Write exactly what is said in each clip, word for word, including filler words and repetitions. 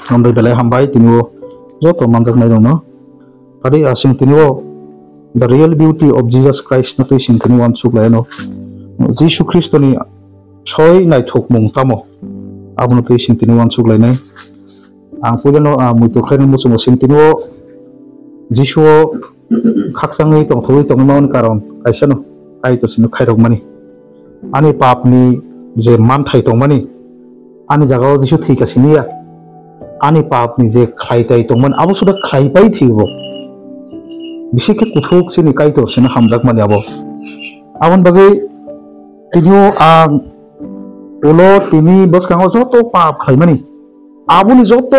Hambai belai hambai tini o joto manjaknai rokno. Phadi aswng tini o the real beauty of Jesus Christ no twi sing tini uansuk lai ano. Jisu Khristo ni soi naithok mung tamo? Abono twi sing tini uansuk lainai. Ang puila no, ah, muitu khlaina muchungo sing tini o Jisu o khakchangwi tongthogwi tongma wngmani karon kaisa no, Kaitor sino khairokmani. Ani papni je manthai tongmani, ani jagao Jisu thwi ka simi ya. Ani papni je khlaitai tongmani, abo suda khlaipai thwibo. Bisi khe kuthuk chini Kaitor sino hamjakmani abo. Aboni bagwi tini o ang ulo tini bwskango joto pap khlaimani, aboni joto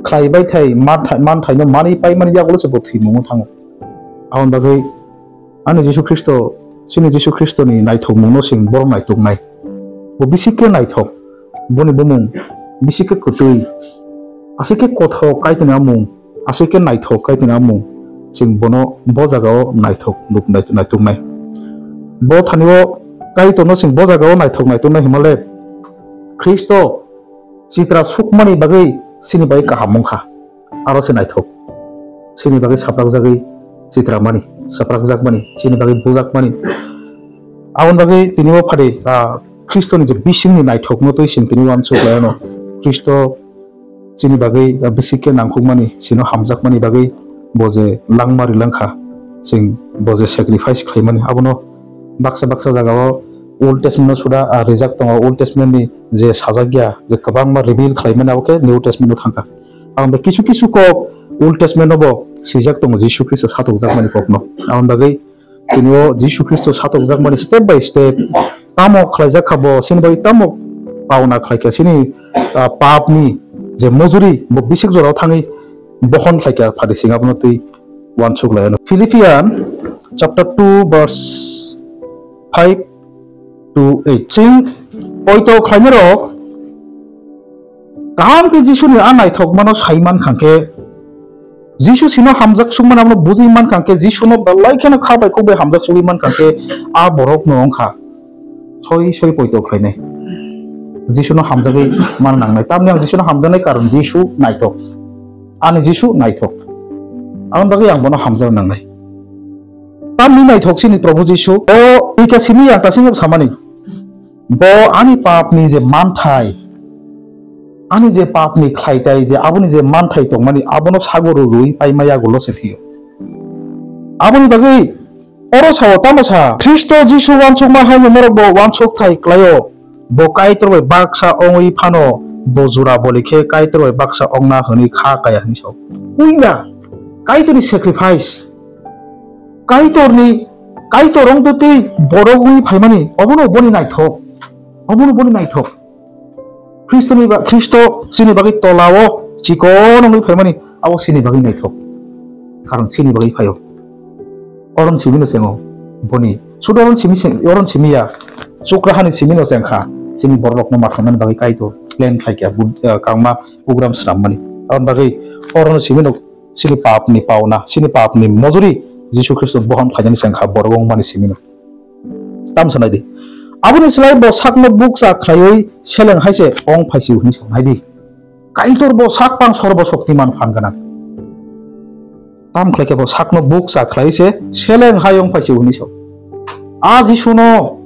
khlaibai thai, manthai, manthaino manwi paimani yagulo se bo thwimungo thango. Aboni bagwi ani Jisu Khristo, chini Jisu Khristoni naithokmungno chwng borok naithoknai. Bo bisi khe naithok, boni bumung bisi khe kwtwi, aswk khe kothok Kaitorni amung, aswk khe naithok Kaitorni amung, chwng bono bo jagao naithok nuk-, nait-, naithoknai. Bo thani o Kaitorno chwng bo jagao naithok naithoknai hwnmale Khristo chitra sukmani bagwi chini bagwi kaham wngkha. Aro se naithok. Chini bagwi saprakjagwi chitramani, saprakjakmani, chini bagwi bujakmani. Aboni bagwi tini o phadi, ah, Khristoni je bisingni naithokno twi sing tini uansuk lai ano. Khristo chini bagwi, ah, bisi khe nangkukmani, chino hamjakmani bagwi bo je langma rilangkha, chwng bo je sacrifice khlaimani, abono baksa baksa jagao Old Testament no suda, ah, rijak tongo. Old Testament ni je sajak ya, je kwbangma reveal khlaimani, abo khe New Testament no thangkha. Ang bo kisu kisu kok Old Testament no bo swijak tongo, Jisu Khristo satokjakmani kokno. Aboni bagwi tini o Jisu Khristo satokjakmani step by step tamo khlaijak kha bo, chini bagwi tamo pauna khlaikha, chini, ah, papni je mojuri bo bisik jorao thangwi bohon khlaikha, phadi sing abono twi uansuk lai ano. Philippian chapter two verse five to eight. Chwng poito khlainai rok kaham khe Jisuni a naithokmano sai man kha khe, Jisu sino hamjak sukmani abono bujui man kha khe, Jisuno belai kheno kha bai khuk bai hamjak sugui man kha khe, a borokno wng kha soi soi poito khlainai. Jisuno hamjagwi man nangnai. Tamni ang Jisuno hamjaknai karon Jisu naithok. Ani Jisu naithok. Aboni bagwi ang bono hamjak nangnai. Tamni naithok chini Probhu Jisu. O ika simi ang tasingbo samani. Bo ani papni je manthai, ani je papni khlaitai, je aboni je manthai tongmani, abono sagoro rwi paima yagulo se thwiyo. Aboni bagwi oro sao tamo sa, Khristo Jisu uansukma haino norokbo uansuk thai klaio. Bo Kaitor bai baksa ongwi phano bo jora boli khe Kaitor bai baksa ongna hwnwi kha kaya hwnwi sao. Puila Kaitorni sacrifice, Kaitorni, Kaitor wng twi borok wngwi phaimani, obono boni naithok. Obono boni naithok. Khristoni ba-, Khristo chini bagwi tolao chikon wngwi phaimani, abo chini bagwi naithok. Karon chini bagwi phaio. Oron simino chengo boni. Sudo oron simi se-, oron simi ya. Chukrahani simino chengkha. Chini borokno mathanani bagwi Kaitor plan khlaikha. Bud-, ah, kangma program swnammani. Aboni bagwi oron simino chini papni pauna, chini papni mojuri Jisu Khristo bohon khlainani chengkha borok wngmani simino. Tamsa naidi. Aboni slai bo sakno bukcha khlaiwi seleng hai se ong phaisio hwnwi sa naidi. Kaitor bo sak pang sorbo shoktiman phan gwnang. Tam khlai khe bo sakno bukcha khlai se seleng hai ong phaisio hwnwi sa. A Jisuno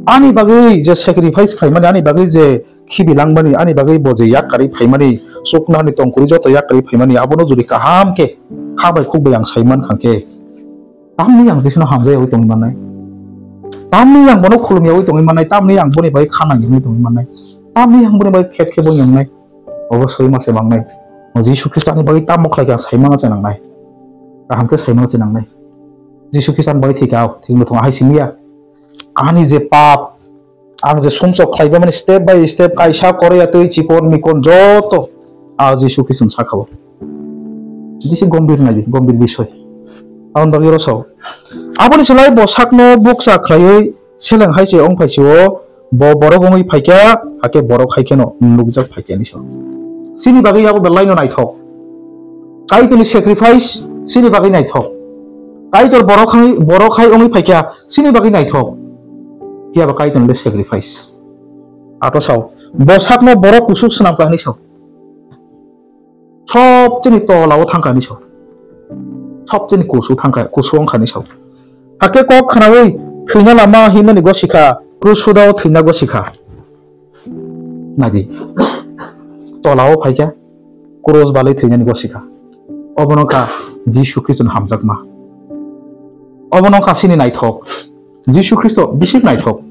ani bagwi je sacrifice khlaimani, ani bagwi je khibi langmani, ani bagwi bo je yak karwi phaimani, chuknohani tongkuri joto yak karwi phaimani, abono jodi kaham khe kha bai khuk bai ang sai man kha khe, tamni ang Jisuno hamjak yaui tongwi mannai? Tamni ang bono khulum yaui tongwi mannai? Tamni ang boni bai kha nang yaui tongwi mannai? Tamni ang boni bai phet khe bo yangnai? Obo soi ma se mangnai. O Jisu Khristo ani bagwi tamo khlai khe ang sai mano se nangnai. Kaham khe sai mano se nangnai. Jisu Khristo ani bagwi thwi kha, thwino thung hai simi ya. Ani je pap, ang je sumsok khlaiba mani step by step kaisa koroi ya twi chikon mikon joto a Jisu Khristo ni saka o. Bisi gombir nai, gombir bisoi. Aboni bagwi oro sao. Aboni slai bo sakno bukcha khlaiwi seleng hai se ong phaisio, bo borok wngwi phaikha, hakhe borok hai kheno nukjak phaikha ni sao. Chini bagwi abo belai no naithok. Kaitorni sacrifice chini bagwi naithok. Kaitor borok hai, borok hai wngwi phaikha chini bagwi naithok. Phiya ba Kaitorni le sacrifice. Ato sao, bo sakno borok kusu swnam kha hwnwi sao. Sobchini tola o thangkha hinwi sao. Sobchini kusu thangkha, kusu wngkha hinwi sao. Hakhe kok khnaui thwina lama himnani gosikha, krusudao thwina gosikha. Naidi. Tola o phaikha, krus balwi thwinani gosikha. Obono kha Jisu Khristo ni hamjakma. Obono kha chini naithok. Jisu Khristo bisik naithok.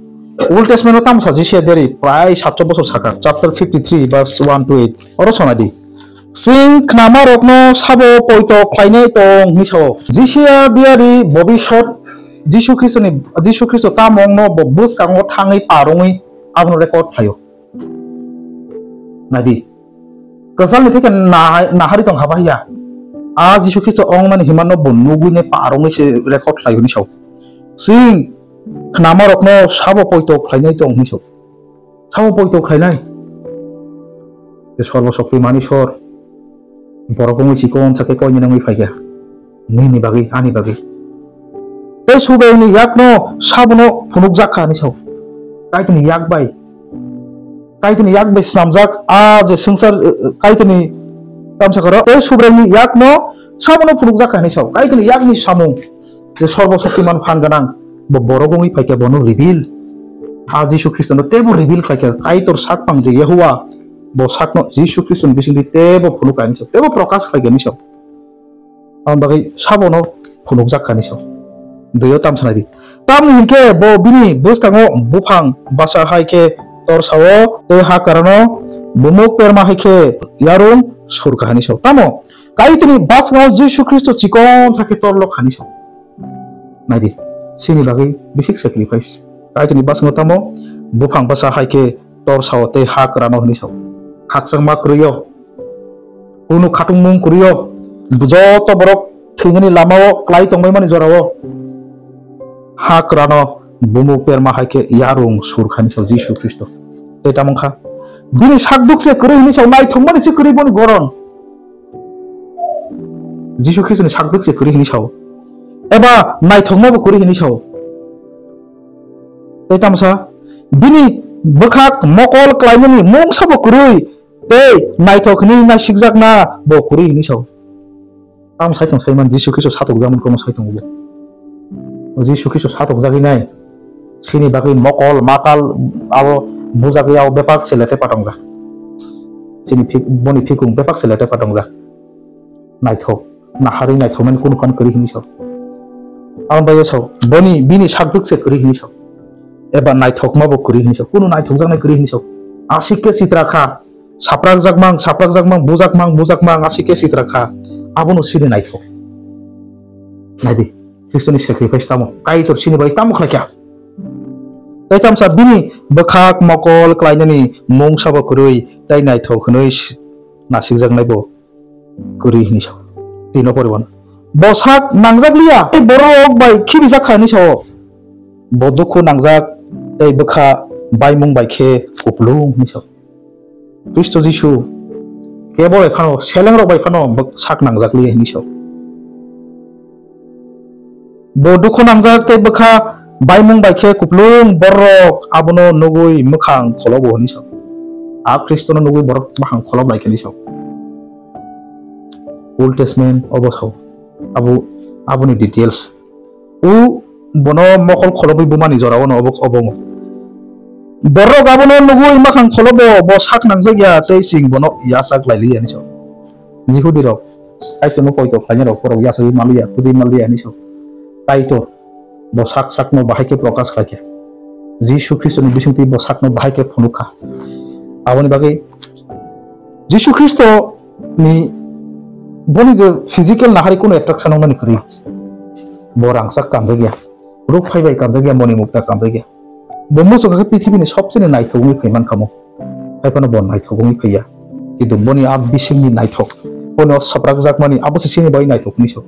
Old Testament o tamo sa Jisiya deri prai satso bosor sakha, chapter fifty three verse one to eight. Oro sonadi. Chwng khnama rokno sabo poito khlainai tong hinwi sao. Jisiya diari bobisot Jisu Khristo ni, Jisu Khristo tamo wngno bo bwskango thangwi parongwi abono record khlaio. Naidi. Kwchalni theke na-, nahari tong kha bahya. A Jisu Khristo ongmani himanno bo nugwi ne parongwi se record khlai hwnwi sao. Chwng khnama rokno sabo poito khlainai tong hinwi sao. Sabo poito khlainai. Je Sorbo Shoktiman Ishwar. Borok wngwi chikon sakhe koini nangwi phaikha. Nini bagwi, ani bagwi. Tei Subraiyungni yakno sabono phunukjak kha hinwi sao. Kaitorni yak bai. Kaitorni yak bai snamjak a je swngchar, eh, Kaitorni tamsa khoro. Tei Subraiyungni yakno sabono phunukjak kha hinwi sao. Kaitorni yakni samung je Sorbo Shoktiman phan gwnang, bo borok wngwi phaikha, bono reveal. A Jisu Khristono teibo reveal khlaikha. Kaitor sak pang je Yehowa, bo sakno Jisu Khristoni bisingtwi teibo phunukha hinwi sao. Teibo prokash khlaikha hinwi sao. Aboni bagwi sabono phunukjak kha hinwi sao. Duio tamsa naidi. Tamni hinkhe bo bini bwskango buphang basa hai khe tor sao tei ha karano bumuk perma hai khe yarung sur kha hinwi sao. Tamo Kaitorni bwskango Jisu Khristo chikon sakhe torlok kha hinwi sao. Naidi, chini bagwi bisik sacrifice. Kaitorni bwskango tamo buphang basa hai khe tor sao tei ha kwrano hinwi sao. Khakchangma kwrwi-o, kunu khatungmung kwrwi-o, joto borok thwinani lama-o klai tongbaimani jora-o ha kwrano bumuk perma hai khe yarung sur kha hinwi sao Jisu Khristo. Tei tamo wngkha bini sak duk se kwrwi hinwi sao, naithokmani se kwrwi boni goron. Jisu Khristoni sak duk se kwrwi hinwi sao. Eba naithokmabo kwrwi hinwi sao. Tei tamsa bini bwkhak mokol klaimani mungsabo kwrwi tei naithok hinwi naisikjakna bo kwrwi hinwi sao. Tamo sai tong saiman Jisu Khristo satokjakmani komo sai tongo bo. O Jisu Khristo satokjagwi nai. Chini bagwi mokol, makal, abo bujagwi abo bebak se lete patongjak. Chini phik-, boni phikung bebak se lete patongjak. Naithok, naharwi naithokmani kunu phan kwrwi hinwi sao. Aboni bagwi sao, boni, bini sak duk se kwrwi hinwi sao. Eba naithokmabo kwrwi hinwi sao. Kunu naithokjaknai kwrwi hinwi sao. Asik khe sitra kha. Saprakjakmang, saprakjakmang, bujakmang, bujakmang, asik khe sitra kha. Abono chini naithok. Naidi, Khristoni sacrifice tamo? Kaitor chini bai tamo khlaikha? Tei tamsa bini bwkhak mokol klainani mungsabo kwrwi tei naithok hwnwi s-, nasikjaknaibo kwrwi hinwi sao. Tino poriban. Bo sak nangjakliya, tei borok bai khibijak kha hinwi sao. Bo dukhu nangjak tei bwkha baimung bai khe kupulung hinwi sao. Khristo Jisu kebo bai phano, selengrok bai phano bo sak nangjak liya hinwi sao. Bo dukhu nangjak tei bwkha baimung bai khe kupulung borok abono nugwi mwkhang kholobo hinwi sao. A Khristono nugwi borok mwkhang kholob lai khe hinwi sao. Old Testament obo sao. Abo, aboni details. U bono mokol kholobwi bumani jorao no obo, obo. Borok abono nugwi makhang kholobo, bo sak nangjak ya tei chwng bono yachak lai liya hinwi sao. Jihudi rok, Kaitorno poito khlainai rok, borok yachagwi manliya, khujui manliya hinwi sao. Kaitor bo sak sakno bahai khe prokash khlaikha. Jisu Khristoni bisingtwi bo sakno bahai khe phunukha. Aboni bagwi Jisu Khristo ni boni je physical nahari kuno attraction wngmani kwrwi. Bo rangchak kamjakya, ruk phai bai kamjakya, moni mukta kamjakya. Bo muchung khe pithibini sobchini naithok wngwi phai mankha mo. Haiphano bo naithok wngwi phaiya. Kintu boni a bisingni naithok, boni o swprakjakmani abo se chini bai naithok hinwi sao.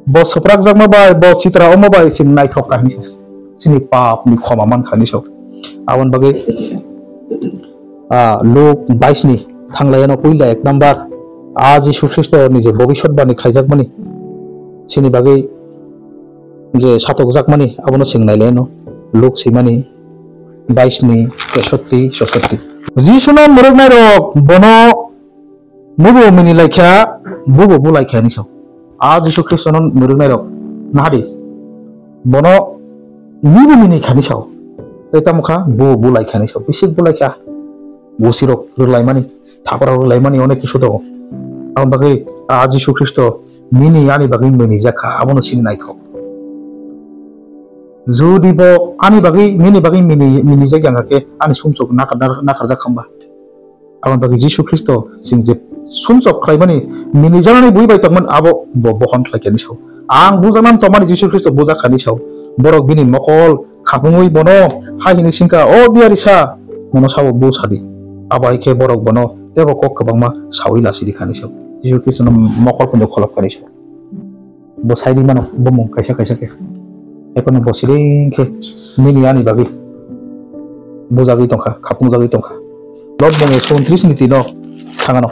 Bo swprakjakma bai, bo sitra omo bai chwng naithok kha hinwi sao. Chini papni khoma mankha hinwi sao. Aboni bagwi, ah, Luk bais ni thanglaiano puila ek number, ah, Jisu Khristo ni je bobiswtbani khaijakmani, chini bagwi je satokjakmani, abono chwng nailaiano. Luk swimani bais ni tesotti, chosotti. Jisuno mwrwknairok bono Mubo mini laikha, bubo bu laikha hinwi sao. A Jisu Khristono mwrwknairok nahadi. Bono nibo mini khani sao. Tei tamo kha, bubo bu laikha hinwi sao. Bisik bu laikha. Gusirok rwlaimani, thapra rwlaimani onek kisu tongo. Aboni bagwi a Jisu Khristo nini ani bagwi mini jakha, abono sini naithok. Jodi bo ani bagwi, nini bagwi mini, mini jakya hwnkha khe ani sumsok nakar-, nakar-, nakarjak hwnba. Aboni bagwi Jisu Khristo chwng je sumsok khlaimani mini janani bui bai tongmani abo bo bohon khlaikha hinwi sao. Ang bujaknani tongmani Jisu Khristo bujakha hinwi sao. Borok bini mokol khapungwi bono hai hinwi singkha, "O diyari sa, mono sabo bu sadi." Abo hai khe borok bono teibo kok kwbangma saui lachirikha hinwi sao. Jisu Khristono mokol phunuk kholopkha hinwi sao. Bo sai rimano, bumung kaisa kaisa khe. Ekhorno bo siring khe nini ani bagwi bujagwi tongkha, khapungjagwi tongkha. Lot bumung ekso untris ni tino thangano.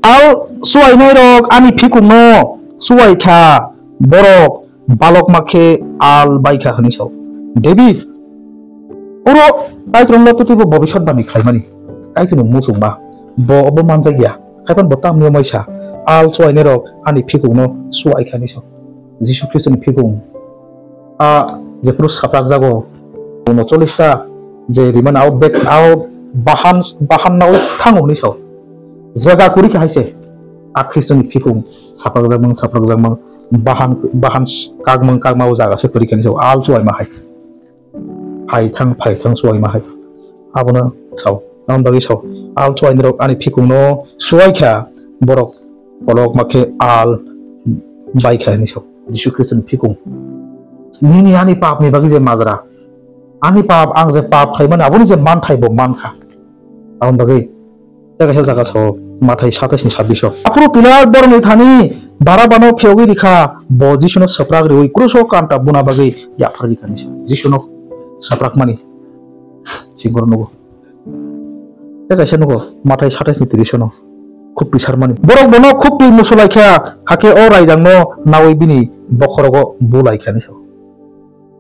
Al suainairok ani phikungno suaikha, borok balokma khe al baikha hinwi sao. David oro Kaitorno twibo bobiswt bani khlaimani. Kaitorni muchungma bo obo manjakya. Haiphano bo tamni omaisa al suainairok ani phikungno suaikha hinwi sao. Jisu Khristoni phikung a jephuru saprakjago, uno chollish ta je rimani ao bek ao bahan, bahan naui thango hinwi sao. Jaga kwrwi khe hai se a Khristoni phikung saprakjakmang, saprakjakmang, bahan, bahan kakmang, kakma o jaga se kwrwi khe hinwi sao. Al suaima hai. Phaithang, phaithang suaima hai. Abono sao. Aboni bagwi sao. Al suainairok ani phikungno suaikha, borok kolokma khe al baikha hinwi sao. Jisu Khristoni phikung. Nini ani papni bagwi je majra. Ani pap, ang je pap khlaimani, aboni je manthai bo mankha. Aboni bagwi tei kaisa jaga sao, Mathai satais ni sabbish o. Aphuru Pilat borokni thani Barabano phiyogwi rikha, bo Jisuno swprak riui kruso kanta buna bagwi yapharwi rikha hinwi sao. Jisuno swprakmani chwng oro nugo. Tei kaisa nugo, Mathai satais ni tris o no. Khuk twi sarmani. Borok bono khuk twi musu laikha, hakhe o raidangno naui bini bokhorogo bu laikha hinwi sao.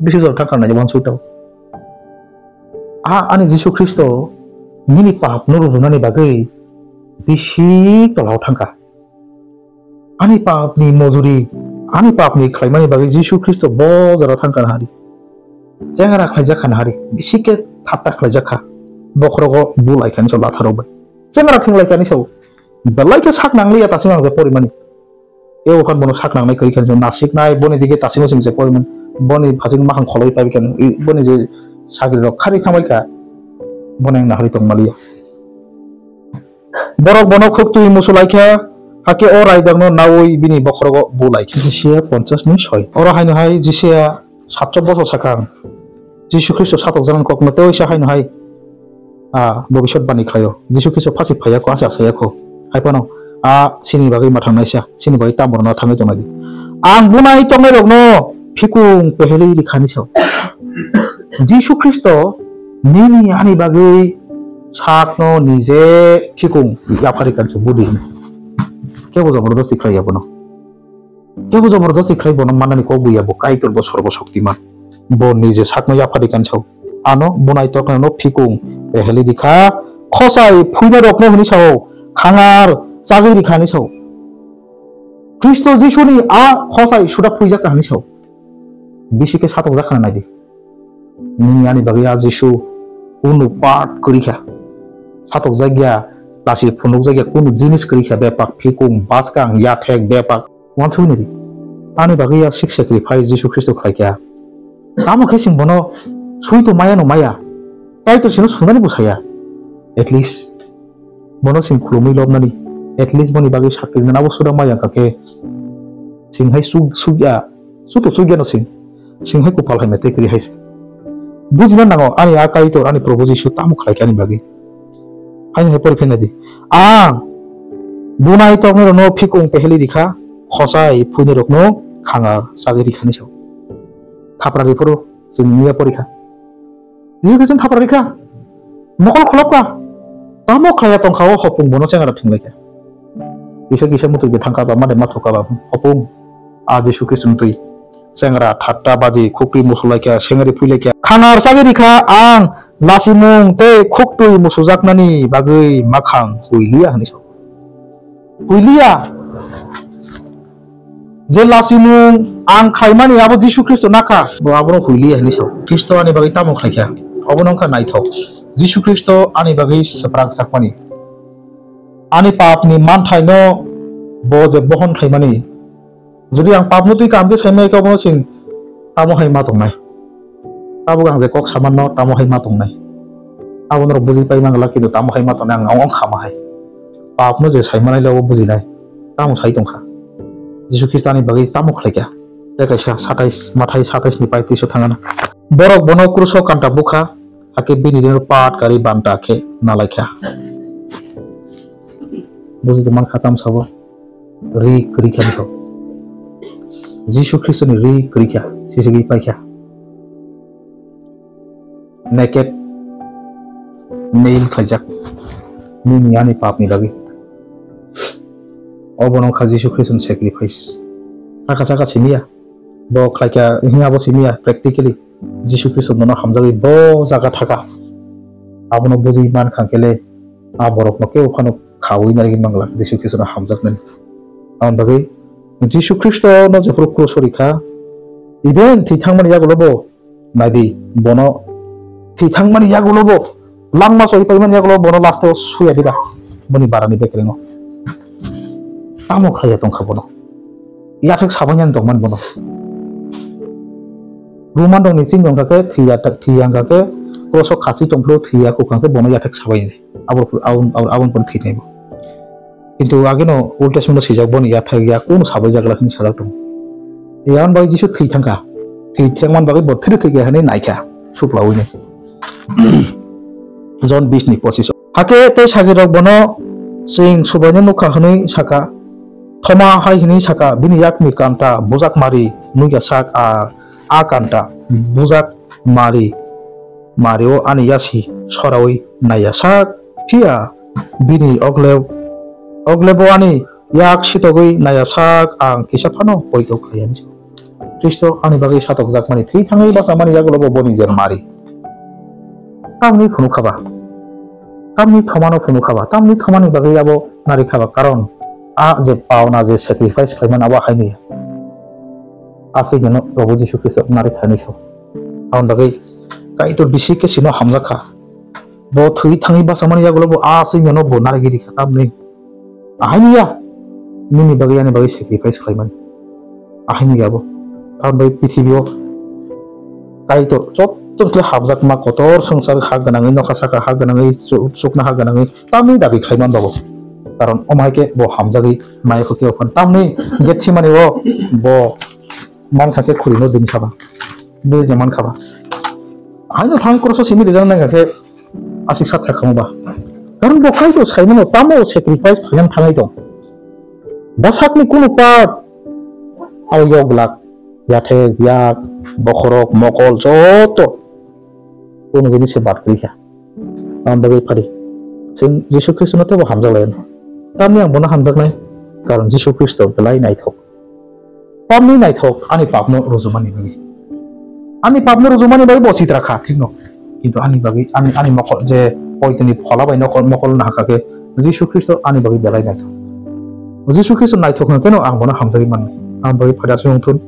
Bisi jora thangkha nai uansuk tao. A ani Jisu Khristo nini papno rujunani bagwi bisi tolao thangkha. Ani papni mojuri, ani papni khlaimani bagwi Jisu Khristo bo jora thangkha nahari. Chengra khlaijak kha nahari, bisi khe thatta khlaijak kha. Bokhorogo bu laikha hinwi sao latharok bai. Chengra thwng laikha hinwi sao. Belai khe sak nangliya tasing ang je porimani. Ebo khan bono sak nangnai kwrwi kha hinwi sao. Nasiknai, boni dige tasingo chwng je porimani. Boni phasing makhang kholoi pai kha hinwi, boni je sagrirok kharwi thangbai kha. Bono ang nahari tongmaliya. Borok bono khuk twi musu laikha, hakhe o raidangno naui bini bokhorogo bu laikha. Jisiya ponchas ni soi. Oro haino hai Jisiya satso bosor sakang Jisu Khristo satokjaknani kokno tei oisa haino hai, ah, bobiswt bani khlaio. Jisu Khristo phasi phaiya kho, asa saya kho. Hai phano a chini bagwi ma thangnaisa, chini bagwi tamborno thangwi tongnai di. Ang bunai tongnairokno phikung pehelwi rikha hinwi sao. Jisu Khristo nini ani bagwi sakno nije phikung yapharwi kansu budi hinwi. Kebo jabardasti khlaiya bono. Kebo jabardasti khlai bono mannani kok buya, bo Kaitor, bo Sorbo Shoktiman. Bo nije sakno yapharwi kansao. Ano bunai toknairokno phikung pehelwi rikha, khosai phuinarokno hinwi sao, khangar chagwi rikha hinwi sao. Khristo Jisuni a khosai suda phuijak kha hinwi sao. Bisi khe satokjak kha naidi. Nini ani bagwi a Jisu kunu part kwrwi kha. Satokjak ya, lasi phunukjak ya, kunu jinis kwrwi kha, bepak, phikung, baskang, yathek, bepak. Uansukni di. Ani bagwi ya sik sacrifice Jisu Khristo khlai kha. Tamo khe chwng bono sui to maya no maya. Kaitor chwngno sunani bo saya. At least bono chwng khulumwi lobnani. At least boni bagwi sakri nani abo suda maya kha khe. Chwng hai suk, suk ya. Suto sugya no sing. Sing hai kupal hai mete kri hai se. Bujina nango ani a Kaitor ani Probu Jisu tamo khlai khe ani bagwi. Haino hai pori phena di. Ang bunai toknai rokno phikung peheli rikha, khosai phuinai rokno khangar sagwi rikha ni sao. Thapra riphuru chwng niya porikha. Nini khe chwng thapra rikha. Mokol kholopkha. Tamo khlaiya tongkha o hopung bono chengra thwnglaikha. Kisa kisa mutwi de thangkha ba made mathokha ba hopung. A Jisu Khristo ni twi. Chengra thatta baji khukri musulaikha, sengri phuilaikha. Khangar sagwi rikha ang lasimung tei khuktwi musujaknani bagwi makhang huiliya hinwi sao. Huiliya. Je lachimung ang khaimani abo Jisu Khristo nakha, bo abono huiliya hinwi sao. Khristo ani bagwi tamo khaikha? Obono wngkha naithok. Jisu Khristo ani bagwi swprak jakmani. Ani papni manthaino bo je bohon khaimani. Jodi ang papno twi kaham khe saimai khe obono chwng tamo hai ma tongnai. Tabuk ang je kok samanno tamo hai ma tongnai. Abo norok bujui pai mangla, kintu tamo hai ma tongnai ang ong khama hai. Papno je saimanai le obo bujinai. Tamo sai tongkha. Jisu Khristo ani bagwi tamo khlaikha. Tei kaisa satais, Mathai satais ni paitris o thangana. Borok bono kruso kanta bukha, hakhe bini rino pat kari banta khe nalaikha. Bujui tongmani kha tamo sabo. Ri kwrwi kha bwsao. Jisu Khristoni ri kwrwi kha, sisigi pai kha. Naked, nail khlaijak. Nini ani papni bagwi. Obo wngkha Jisu Khristoni sacrifice. Saka saka simiya. Bo khlaikha, hiya bo simiya, practically. Jisu Khristo bono hamjagwi bo jaga thaka. Abono bujui man kha khe le, a borokno kebo phano khaui narigwi mangla Jisu Khristono hamjaknani. Aboni bagwi Jisu Khristono jephuru kruso rikha, even thwi thangmani yagulo bo, naidi, bono thwi thangmani yagulo bo, langma soi paimani yagulo bono last o suya diba, boni barani bekrengo. Tamo khaiya tongkha bono. Yathek sabainani tongmani bono. Roman rokni chini wngkha khe thwi ya, thwi ya wngkha khe kroso khachwi tongphuru thwi ya kwkhwrang khe bono yathek sabainani. Abo, abo, abo, aboni pore thwinai bo. Kintu ageno Old Testament o swijak boni yathek ya kunu sabaijak glak hinwi sajak tongo. Yang bai Jisu thwi thangkha. Thwi thangmani bagwi bo thiri thwikha hinwi naikha suklaui ni. John bis ni pochis o. Hakhe tei sagrirok bono, "Chwng subaino nukha," hwnwi saka. Thoma hai hwnwi saka, "Bini yakni kanta bujak mari nukya sak, a, a kanta bujak mari, mario ani yasi soraui naiya sak, phiya bini ogle, oglebo ani yak sitogwi naiya sak, ang kisa phano poito khlaiya," hinwi saka. Khristo ani bagwi satokjakmani, thwi thangwi bachamani yagulo bo boni jer mari. Tamni phunukha ba? Tamni thomano phunukha ba? Tamni thomani bagwi abo narikha ba? Karon a je pauna je sacrifice khlaimani abo haini ya. Aswk no Prabhu Jisu Khristo narikha hinwi sao. Aboni bagwi Kaitor bisi khe sino hamjakha. Bo thwi thangwi bachamani yagulo bo aswk no bo narigwi rikha tamni. Ahaini ya, nini bagwi ani bagwi sacrifice khlaimani. Ahaini ya bo. Tamni pithibio Kaitor chottor khe hamjakma kotor swngchar ha gwnangwi, nokha saka ha gwnangwi, chu-, chukna ha gwnangwi tamni dabi khlaiman bago. Karon omo hai khe bo hamjagwi maya kho khe o phan tamni Getsemani o bo mankha khe khurino din saba. Bini mankha ba. Haino thangwi kroso simi rijak nangkha khe aswk sat sakha ba. Karon bo Kaitor saimano tamo sacrifice khlaiyan thangwi tong. Bwsakni kunu part abo yok glak, yathek, yak, bokhorok, mokol joto kunu jinis se bad kwrwi kha. Tamni bagwi phari. Chwng Jisu Khristono teibo hamjak lai. Tamni ang bono hamjaknai? Karon Jisu Khristo belai naithok. Tamni naithok ani papno rujumani bagwi. Ani papno rujumani bagwi bo sitra kha, thikno. Kintu ani bagwi, ani, ani mokol je poitoni phola bai nokol, mokol nahakha khe Jisu Khristo ani bagwi belai naithok. Jisu Khristo naithok hwnkhe no ang bono hamjagwi mannai. Ang bagwi phaida se wngthun.